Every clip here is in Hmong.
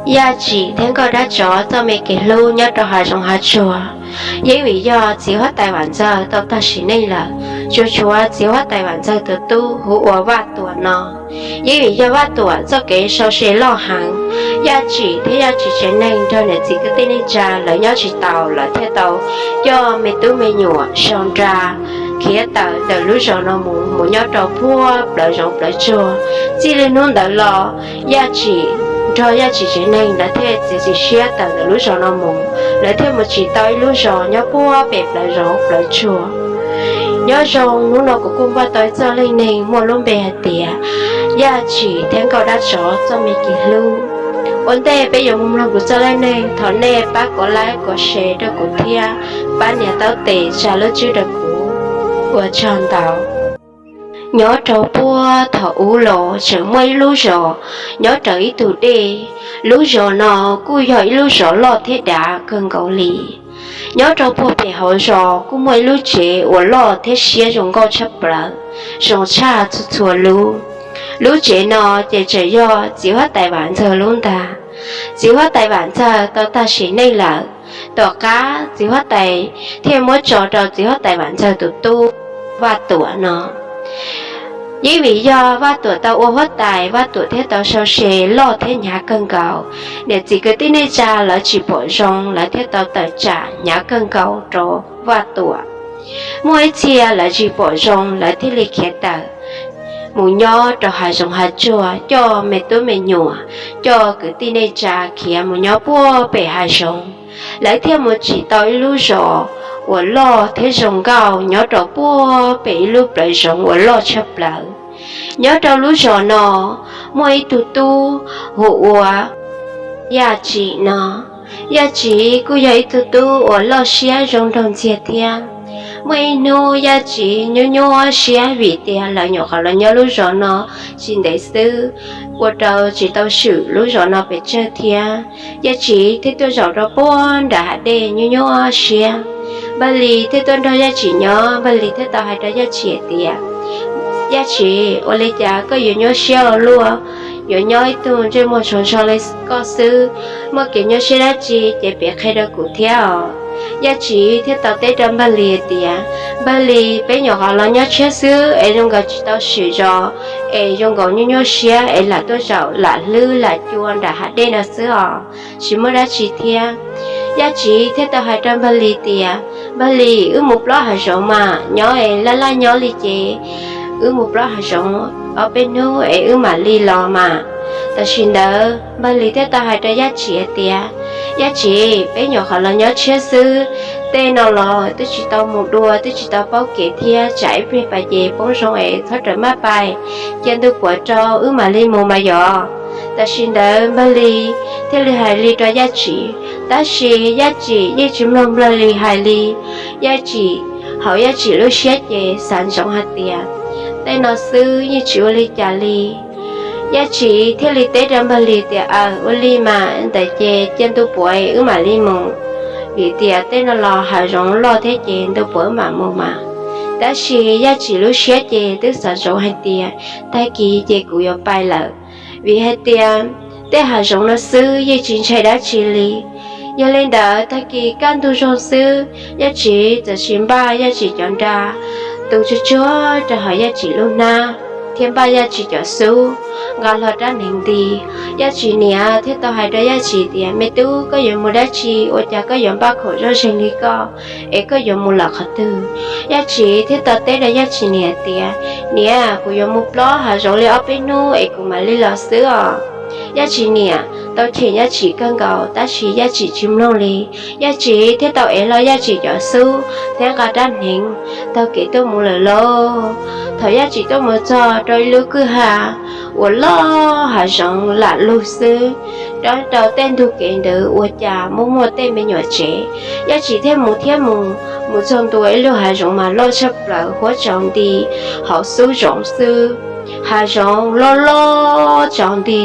Yaj Tsim thiab Nkauj Dab Tsov txoj me kev hlub nyob rau hav zoov hav tsuag. Yeej vim yog txiv huab tais Vam Ntxawg tau tag sim neej lawm, tsuas tshuav txiv huab tais Vam Ntxawg tus tub hu ua Vaj Tuam no. Yeej vim yog Vaj Tuam txoj kev sau se loj heev, Yaj Tsim thiab Yaj Tsim tsev neeg nrog niam txiv kwv tij neej tsa lawv nyob tsis taus, lawv thiaj tau coj me tub me nyuam sau nra khiav tawm ntawm lub zos no mus, mus nyob rau puag plawv zoov plawv tsuag. Txij li hnub ntawd los, Yaj Tsim nrog Yaj Tsim tsev neeg lawv thiaj txiav txim siab tawm ntawm lub zos no mus, lawv thiaj mus tsim tau ib lub zos nyob puag pem plawv zoov plawv tsuag. Nyob zoo, hnub no kuv kuj npaj tau ib txoj leej neeg muaj lub npe hais tias Yaj Tsim thiab Nkauj Dab Tsov txoj me kev hlub. Ua ntej peb yuav mus mloog kuv txoj leej neeg, thov nej pab kov like kov share rau kuv thiab pab nias taub tes tsa lub tswb rau kuv. Ua tsaug ntau. Nyob rau puag thaum ub los tseem muaj ib lub zos nyob raws ib tug dej. Lub zos no kuj yog ib lub zos loj thiab dav kawg nkaus li. Nyob rau puag pem hauv zos kuj muaj ib lub tsev uas loj thiab siab zoo nkauj tshaj plaws, zoo tshaj txhua txhua lub. Lub tsev no ces tseem yog txiv huab tais Vam Ntxawg lub ntag. Txiv huab tais Vam Ntxawg tau tag sim neej lawm, tom qab txiv huab tais thiaj muab tso rau txiv huab tais Vam Ntxawg tus tub Vaj Tuam no. Yeej vim yog Vaj Tuam tau ua huab tais, Vaj Tuam thiaj tau sau se loj thiab hnyav kawg nkaus. Niam txiv kwv tij neej tsa lawv tsis pom zoo, lawv thiaj tau tawm tsam hnyav kawg nkaus rau Vaj Tuam. Muaj ib txhia lawv tsis pom zoo, lawv thiaj li khiav tawm mus nyob rau hav zoov hav tsuag, coj me tub me nyuam, coj kwv tij neej tsa khiav mus nyob puag pem hav zoov. Lawv thiaj mus tsim tau ib lub zos uas loj thiab zoo nkauj nyob rau puag pem ib lub plawv zoov uas loj tshaj plaws. Nyob rau lub zos no muaj ib tug tub hu ua Yaj Tsim no. Yaj Tsim kuj yog ib tug tub uas loj siab zoo nraug ntxiag thiab. Muaj ib hnub Yaj Tsim nyuaj nyuaj siab vim tias lawv nyuam qhuav los nyob lub zos no tsis ntev xwb, ua rau tsis tau swm lub zos no pes tsawg thiab. Yaj Tsim thiaj tuaj zaum rau puag nram hav dej nyuaj nyuaj siab. Npawg Lis thiaj tuaj nrog Yaj Tsim nyob, Npawg Lis thiaj tau hais rau Yaj Tsim hais tias, Yaj Tsim, ua li cas koj yuav nyuaj siab ua luaj? Yuav nyob ib tug ntsej muag tshov ntsho li koj xwb, muaj kev nyuaj siab dab tsi ces piav qhia rau kuv thiab os. Yaj Tsim thiaj tau teb rau Npawg Lis tias, Npawg Lis, peb nyuam qhuav los nyob tshiab xwb es zoo nkaus tsis tau swm zos, es zoo nkaus nyuaj nyuaj siab es lam tuaj zaum lam hlwb lam cua nram hav dej no xwb os, tsis muaj dab tsi thiab. Yaj Tsim thiaj tau hais rau Npawg Lis tias, Npawg Lis, wb mus plob hav zoov mas, nyob es laj laj nyob li ces wb mus plob hav zoov ob peb hnub es wb mam li los mas. Tam sim ntawd Npawg Lis thiaj tau hais rau Yaj Tsim hais tias, Yaj Tsim, peb nyuam qhuav los nyob tshiab xwb, tej no los twb tsis tau mus dua, twb tsis tau paub kev thiab, tsam ib pliag pas ces poob zoo es txhob rawm maj pais, cia ntu puav rau wb mam li mus mas yom. Tam sim ntawd Npawg Lis thiaj li hais li rau Yaj Tsim, tab sis Yaj Tsim yeej tsis mloog Npawg Lis hais li. Yaj Tsim, hauv Yaj Tsim lub siab ces xav ntsoov hais tias, tej no xwb yeej tsis ua li cas li. Yaj Tsim thiaj li teb rau Npawg Lis tias, Aws, ua li mas ntawd ces cia ntu puav wb mam li mus, vim tias tej no los hav zoov loj thiab ces ntu puav wb mam mus mas. Tab sis Yaj Tsim lub siab ces twb xav ntsoov hais tias, tag kis ces kuv yuav pais lawm, vim hais tias tej hav zoov no xwb yeej tsis ntshai dab tsi li. Yog li ntawd tag kis kaj ntug zog xwb, Yaj Tsim txawm sis npaj Yaj Tsim cov nra, tu tsuag tsuag rau hauv Yaj Tsim lub hnab, thiab npaj Yaj Tsim cov xub, nqa hlo rab hneev nti. Yaj Tsim niam thiaj tau hais rau Yaj Tsim tias, Me tub, koj yuav mus dab tsi ua cas koj yuav npaj khoom zoj zeeg li koj, es koj yuav mus lawm qhov twg? Yaj Tsim thiaj tau teb rau Yaj Tsim niam tias, Niam, kuv yuav mus plob hav zoov li ob peb hnub es kuv mam li los xwb os. Yaj Tsim niam tau cheem Yaj Tsim kawg nkaus tab sis Yaj Tsim tsis mloog li. Yaj Tsim thiaj tau ev hlo Yaj Tsim cov xub thiab nqa rab hneev taug kev tuaj mus lawm lauj. Thaum Yaj Tsim tuaj mus txog rau ib lub kwj ha uas loj hav zoov lam lug xwb, nrov rau tej ntug kev ntawd ua cas muaj muaj tej me nyuam tsev. Yaj Tsim thiaj mus thiab mus, mus txog ntua ib lub hav zoov mas loj tshaj plaws, huab tsaus nti, hauv xub zoov xwb. Hav zoov loj loj tsaus nti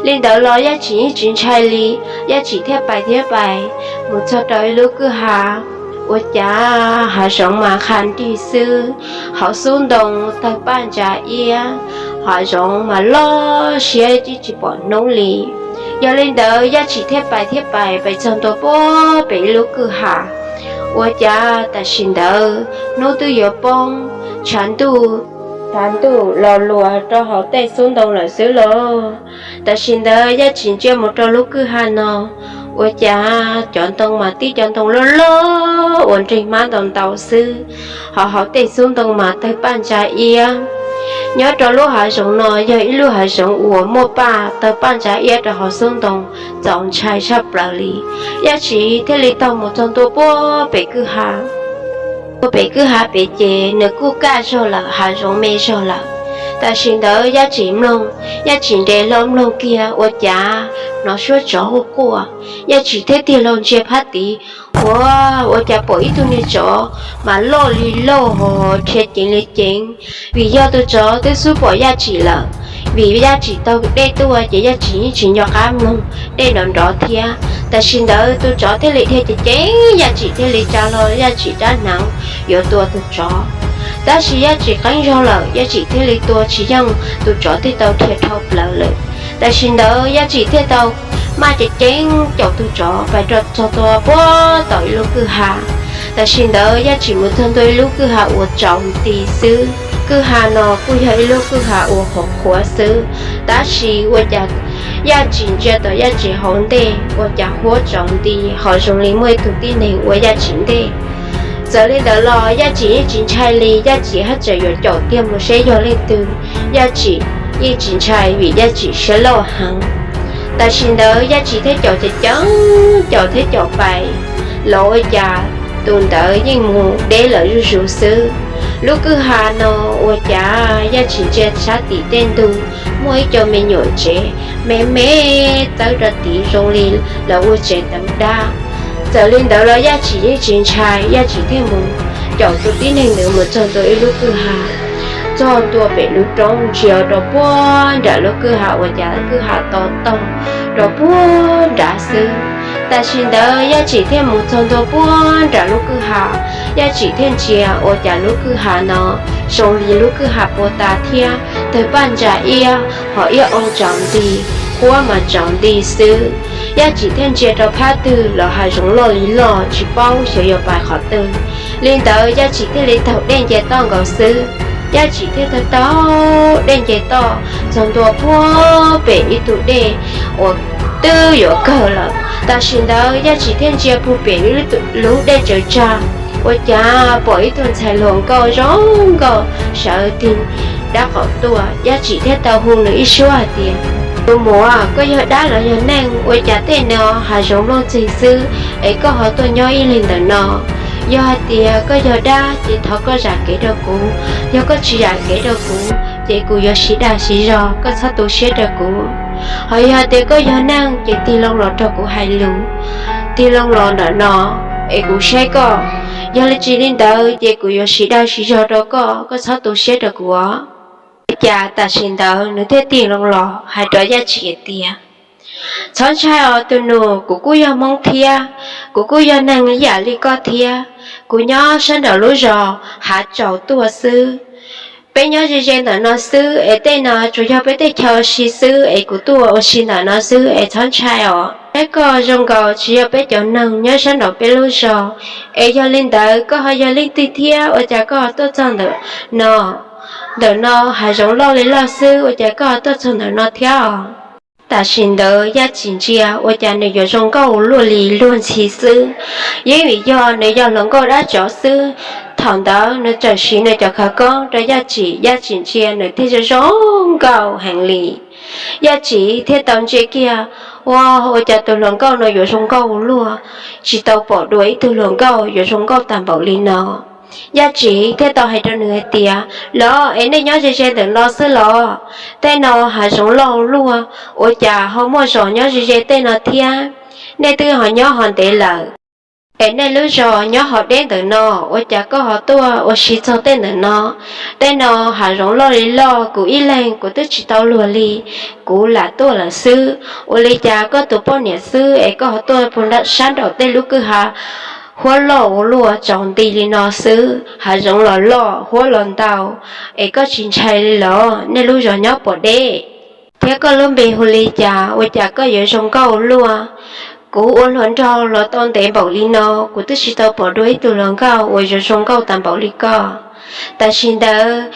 li ntawd los Yaj Tsim yeej tsis ntshai li. Yaj Tsim thiaj pais thiab pais mus txog rau ib lub kwj ha ua cas hav zoov mas qha nrig xwb, hauv xub ntoo tawg paj ntsa iab, hav zoov mas loj siab tsis pom hnub li. Yog li ntawd Yaj Tsim thiaj pais thiab pais pais txog ntua puag pem ib lub kwj ha. Ua cas tam sim ntawd hnub twb yuav poob, tshav ntuj, tshav ntuj los luas rau hauv tej xub ntoo lawm xwb los. Tam sim ntawd Yaj Tsim ntsia mus rau lub kwj ha no, ua cas cov ntoo mas tib cov ntoo loj loj uas nres hmab ntau ntau xwb, ho hauv tej xub ntoo mas tawg paj ntsa iab. Nyob rau lub hav zoov no yog ib lub hav zoov uas muaj paj tawg paj ntsa iab rau hauv xub ntoo, txaus ntshai tshaj plaws li. Yaj Tsim thiaj li taug mus txog ntua puag pem kwj ha. Puag pem kwj ha pem ces nws kuj kaj zog lawm, hav zoov me zog lawm. Tam sim ntawd Yaj Tsim mloog, Yaj Tsim nres hlo mloog kiag ua cas hnov suab tsov quaj quaj. Yaj Tsim thiaj tig hlo ntsia phab tid, ua, ua cas pom ib tug niag tsov mas loj li loj ho dhia ceev li ceev. Vim yog tus tsov twb xub pom Yaj Tsim lawm, vim Yaj Tsim taug dej tuaj ces Yaj Tsim yeej tsis nco qab mloog dej nrov nrov thiab. Tam sim ntawd tus tsov thiaj li dhia ceev ceev, Yaj Tsim thiaj li tsa hlo Yaj Tsim rab hneev yuav tua tus tsov. Tab sis Yaj Tsim qeeb zog lawm, Yaj Tsim thiaj li tua tsis yeej, tus tsov thiaj tau dhia dhau plaws lawm. Tam sim ntawd Yaj Tsim thiaj tau maj ceev ceev caum tus tsov pais rau txog tua puag tom ib lub kwj ha. Tam sim ntawd Yaj Tsim mus txog ntua ib lub kwj ha uas tsaus nti xwb. Kwj ha no kuj yog ib lub kwj ha uas qhuav qhuav xwb, tab sis ua cas Yaj Tsim ntsia tom Yaj Tsim hauv ntej ua cas huab tsaus nti ho zoo li muaj ib tug tib neeg ua Yaj Tsim ntej. Txawm li ntawd los Yaj Tsim yeej tsis ntshai li, Yaj Tsim haj tseem yuav caum tiag mus seb yog leej twg, Yaj Tsim yeej tsis ntshai vim Yaj Tsim siab loj heev. Tam sim ntawd Yaj Tsim thiaj caum ceev ceev, caum thiab caum pais los ua cas tus ntawd yeej mus deb lawm zuj zus xwb. Lub kwj ha no ua cas Yaj Tsim ntsia sab tim tej ntug muaj ib co me nyuam tsev me me txawb rau tid zoo li lawv ua tsev tawv dab. Txawm li ntawd los Yaj Tsim yeej tsis ntshai, Yaj Tsim thiaj mus caum tus tib neeg ntawd mus txog ntua ib lub kwj ha. Txog ntua pem lub roob ntsia rau puag nram lub kwj ha ua cas kwj ha to taug rau puag nrad xwb. Tam sim ntawd Yaj Tsim thiaj mus txog ntua puag nram lub kwj ha. Yaj Tsim thiaj ntsia ua cas lub kwj ha no zoo li lub kwj ha puas tas thiab, tawg paj ntsa iab ho iab oo tsaus nti, huab mas tsaus nti xwb. Yaj Tsim thiaj ntsia rau phab twg los hav zoov loj li loj tsis paub xyov yuav pais qhov twg. Li ntawd Yaj Tsim thiaj li taug dej nce toj nkaus xwb. Yaj Tsim thiaj taug taug dej nce toj txog ntua puag pem ib tug dej uas twb yuav kawg lawm. Tam sim ntawd Yaj Tsim thiaj ntsia puag pem lub dej tsaws tsag, ua cas pom ib tug ntxhais hluas nkauj zoo nkauj sawv tig dab qaum tuaj. Yaj Tsim thiaj tau hu nws ib suab hais tias, tus muam, koj yog dab los yog neeg ua cas tej no hav zoov nplooj txig xwb es koj ho tuaj nyob ib leeg ntawm no? Yog hais tias koj yog dab ces thov koj zam kev rau kuv, yog koj tsis zam kev rau kuv ces kuv yuav siv dag siv zog, koj txhob tu siab rau kuv. Ho yog tias koj yog neeg ces tig loo los rau kuv hais lus, tig loo los ntawm no es kuv saib koj. Yog li tsis li ntawd ces kuv yuav siv dag siv zog rau koj, koj txhob tu siab rau kuv. Ua cas tam sim ntawd nws thiaj tig loo los hais rau Yaj Tsim tias, txhob ntshai os tus nus, kuv kuj yog Hmoob thiab, kuv kuj yog neeg ib yam li koj thiab. Kuv nyob sab nraum lub zos Hav Tsaus tuaj xwb. Peb nyob ze ze ntawm no xwb es tej no tsuas yog peb tej chaw ua si xwb es kuv tuaj ua si ntawm no xwb es txhob ntshai os. Saib koj zoo nkaus tsis yog peb cov neeg nyob sab nraum peb lub zos, es yog li ntawd koj ho yog leej twg thiab ua cas koj ho tuaj txog ntawm no? Ntawm no hav zoov loj li loj xwb ua cas koj ho tuaj txog ntawm no thiab os? Tam sim ntawd Yaj Tsim ntsia ua cas nws yuav zoo nkauj ua luaj li luag ntxhi xwb. Yeej vim yog nws yog hluas nkauj dab tsov xwb. Thaum ntawd nws txawm siv nws cov khawv koob rau Yaj Tsim, Yaj Tsim ntsia nws thiaj zoo zoo nkauj heev li. Yaj Tsim thiaj tau ntsia kiag, ua, ua cas tus hluas nkauj no yuav zoo nkauj ua luaj, tsis tau pom dua ib tug hluas nkauj yuav zoo nkauj tag npaum li no. Yaj Tsim thiaj tau hais rau nws hais tias, los es nej nyob ze ze ntawm no xwb los? Tej no hav zoov loj ua luaj, ua cas ho muaj zos nyob ze ze tej no thiab? Nej twb ho nyob ho ntev lawm, es nej lub zos nyob ho deb ntawm no, ua cas koj ho tuaj ua si txog tej ntawm no? Tej no hav zoov loj li loj, kuv ib leeg kuv twb tsis tau luag li, kuv lam tuaj lawm xwb. Ua li cas koj tus poj niam xwb es koj ho tuaj puag sab nraum tej lub kwj ha huab loj ua luaj tsaus nti li no xwb, hav zoov los loj huab los ntau, es koj tsis ntshai li los? Nej lub zos nyob puas deb? thiab koj lub npe hu li cas, ua cas koj yuav zoo nkauj ua luaj? Kuv ua hluas nraug los tau ntev npaum li no, kuv twb tsis tau pom dua ib tug hluas nkauj uas zoo zoo nkauj tas npaum li koj. Tam sim ntawd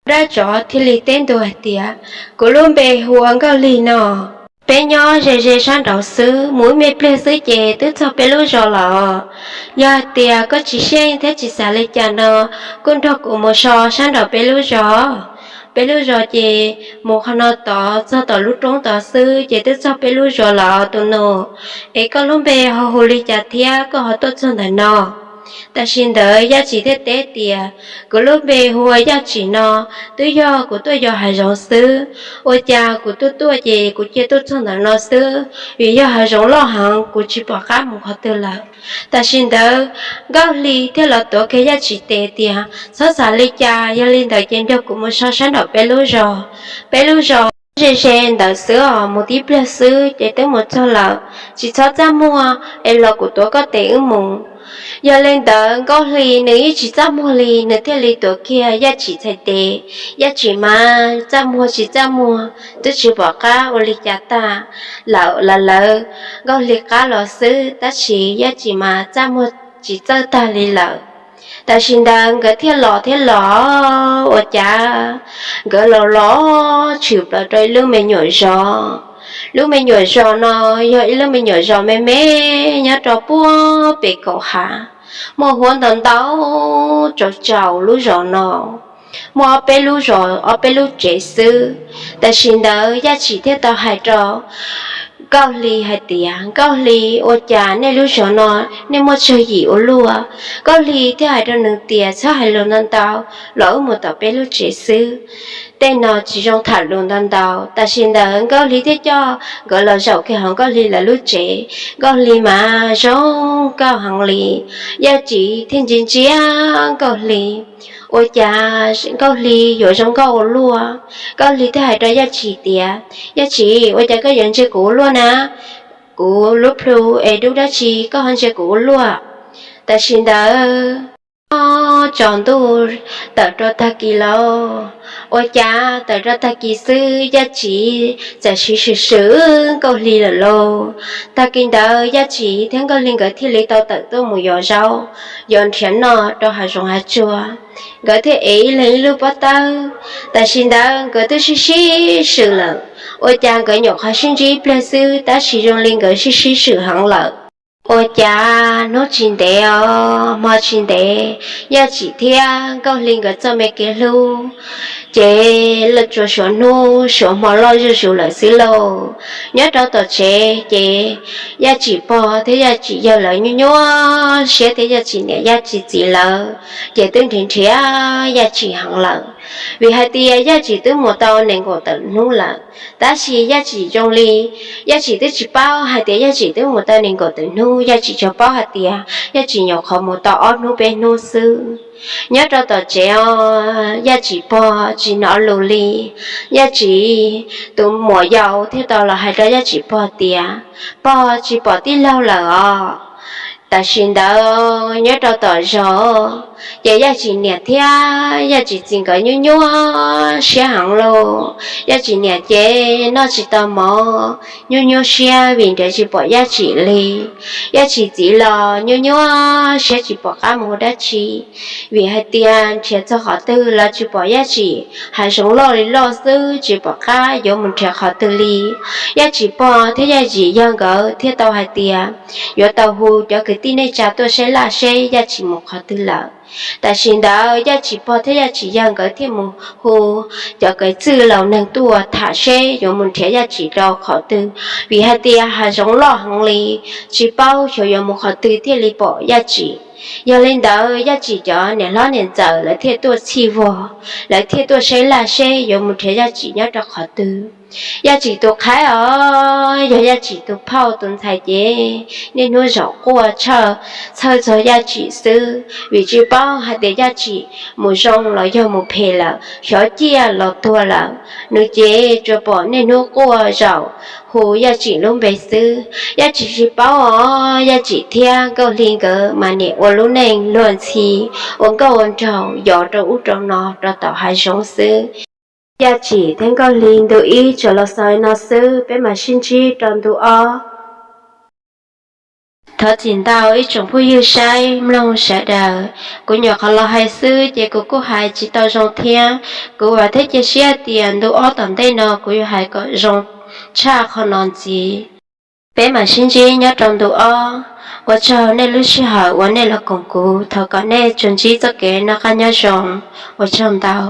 dab tsov thiaj li teb ntua hais tias, kuv lub npe hu ua Nkauj Lig no. Peb nyob ze ze sab nraud xwb, mus ib me pliag xwb ces twb txog peb lub zos lawm. Yog hais tias koj tsis xyeej thiab tsis xav li cas no, kuj nrog kuv mus so sab nraum peb lub zos. Peb lub zos ces mus qhov no tod txog tom lub roob tod xwb ces twb txog peb lub zos lawm tus nus. Es koj lub npe ho hu li cas thiab koj ho tuaj txog ntawm no? Tam sim ntawd Yaj Tsim thiaj teb tias, kuv lub npe hu ua Yaj Tsim no, twb yog kuv tuaj yos hav zoov xwb. Ua cas kuv tuaj tuaj ces kuv cia tuaj txog ntawm no xwb, vim yog hav zoov loj heev kuv tsis pom qab mus qhov twg lawm. Tam sim ntawd Nkauj Hli thiaj los tuav kiag Yaj Tsim tes tias, txhob xav li cas, yog li ntawd ces nrog kuv mus so sab nraum peb lub zos. Peb lub zos ze ze ntawd xwb os, mus tib pliag xwb ces twb mus txog lawm, tsis txhob txaj muag es los kuv tuav koj tes wb mus. Yog li ntawd Nkauj Hli nws yeej tsis txaj muag li, nws thiaj li tuav kiag Yaj Tsim txhais tes. Yaj Tsim mas txaj muag tsis txaj muag twb tsis pom qab ua li cas tag, lawm los lawv Nkauj Hli qab los xwb, tab sis Yaj Tsim mas txaj muag tsis txawj tag li lawm. Tam sim ntawd nkawd thiaj los thiab los, ua cas nkawd los los tshwm plaws rau ib lub me nyuam zos. Lub me nyuam zos no yog ib lub me nyuam zos me me nyob rau puag pem kaum hav, muaj huab ntau ntau tsaus tsaus lub zos no, muaj ob peb lub zos ob peb lub tsev xwb. Tam sim ntawd Yaj Tsim thiaj tau hais rau Nkauj Hli hais tias, Nkauj Hli, ua cas nej lub zos no nej muaj tsawg yim ua luaj? Nkauj Hli thiaj hais rau nws tias, txhob hais lus ntau ntau, los wb mus tom peb lub tsev xwb. Tej no tsis zoo tham lus ntau ntau. Tam sim ntawd Nkauj Hli thiaj coj nkawd los zaum kiag hauv Nkauj Hli lawv lub tsev. Nkauj Hli mas zoo nkauj heev li, Yaj Tsim thiaj ntsia ntsia Nkauj Hli. Ua cas Nkauj Hli yuav zoo nkauj ua luaj? Nkauj Hli thiaj hais rau Yaj Tsim tias, Yaj Tsim, ua cas koj yuav ntsia kuv ua luaj na? Kuv lub plhu es dub dab tsi koj ho ntsia kuv ua luaj? Tam sim ntawd tsaus ntuj tawm rau tag kis lawm. Ua cas tawm rau tag kis xwb Yaj Tsim txawm siv swm swm Nkauj Hli lawm lauj. Tag kis ntawd Yaj Tsim thiab Nkauj Hli nkawd thiaj li tau tawm tuaj mus yos zaub, yos nrhiav noj rau hav zoov hav tsuag. Nkawd thiaj ev ib leeg ib lub pob tawb. Tam sim ntawd nkawd twb sib sib swm lawm, ua cas nkawd nyuam qhuav sib ntsib ib pliag xwb tab sis zoo li nkawd sib sib swm heev lawm. Ua cas hnub tsis ntev os, hmo tsis ntev, Yaj Tsim thiab Nkauj Hli nkawd txoj me kev hlub ces tsuas suav hnub suav hmo loj zuj zus lawm xwb lauj. Nyob rau tom tsev ces Yaj Tsim pog thiab Yaj Tsim yawg lawv nyuaj nyuaj siab thiab Yaj Tsim niam Yaj Tsim txiv lawv ces twb nrhiav nrhiav Yaj Tsim heev lawm, vim hais tias Yaj Tsim twb mus tau nees nkaum tawm hnub lawm. Tab sis Yaj Tsim zoo li Yaj Tsim twb tsis paub hais tias Yaj Tsim twb mus tau nees nkaum tawm hnub, Yaj Tsim tsuas paub hais tias Yaj Tsim nyuam qhuav mus tau ob hnub peb hnub xwb. Nyob rau tom tsev os, Yaj Tsim pog tsis hnov lus li. Yaj Tsim tus muam yau thiaj tau los hais rau Yaj Tsim pog tias, pog, tsis pom tij laug lawm os. Tam sim ntawd nyob rau tom zos ces Yaj Tsim niam thiab Yaj Tsim txiv nkawd nyuaj nyuaj siab heev lauj. Yaj Tsim niam ces noj tsis tau mov, nyuaj nyuaj siab vim nrhiav tsis pom Yaj Tsim li. Yaj Tsim txiv los nyuaj nyuaj siab tsis pom qab mus ua dab tsi, vim hais tias nrhiav txog qhov twg los tsis pom Yaj Tsim, hav zoov loj li loj xwb tsis pom qab yuav mus nrhiav qhov twg li. Yaj Tsim pog thiab Yaj Tsim yawg nkawd thiaj tau hais tias, yuav tau hu cov kwv tij neej tsa tuaj saib laj seb Yaj Tsim mus qhov twg lawm. Tam sim ntawd Yaj Tsim pog thiab Yaj Tsim yawg nkawd thiaj mus hu cov kwv tij laus neeg tuaj tham seb yuav mus nrhiav Yaj Tsim rau qhov twg, vim hais tias hav zoov loj heev li, tsis paub xyov yuav mus qhov twg thiaj li pom Yaj Tsim. Yog li ntawd Yaj Tsim cov niam hlob niam ntxawm lawv thiaj tuaj txhij vog, lawv thiaj tuaj saib laj seb yuav mus nrhiav Yaj Tsim nyob rau qhov twg. Yaj Tsim tus qhaib os, yog Yaj Tsim tus phauj tus ntxhais ces niaj hnub zaum quaj tshawj txhawj txog Yaj Tsim xwb, vim tsis paub hais tias Yaj Tsim mus zoo los yog mus phem lawm, xyov ciaj los tuag lawm. Nws ces tsuas pom niaj hnub quaj zaum hu Yaj Tsim lub npe xwb. Yaj Tsim tsis paub os, Yaj Tsim thiab Nkauj Hli nkawd mas niam ua lub neej luag ntxhi, ua nkauj ua nraug yos rau ub rau no rau tom hav zoov xwb. Yaj Tsim thiab Nkauj Hli ntu ib tsuas los xaus li no xwb, peb mam sib ntsib rau ntu ob. Thov txim ntau ib tsoom phooj ywg saib mloog sawv daws. Kuv nyuam qhuav los hais xwb ces kuv kuj hais tsis tau zoo thiab. Kuv vam thiab cia siab tias ntu ob tom ntej no kuv yuav hais kom zoo tshaj qhov no ntxiv. Peb mam sib ntsib nyob rau ntu ob. Ua tsaug nej lub sij hawm uas nej los koom kuv, thov kom nej tsuas ntsib txoj kev noj qab nyob zoo. Ua tsaug ntau.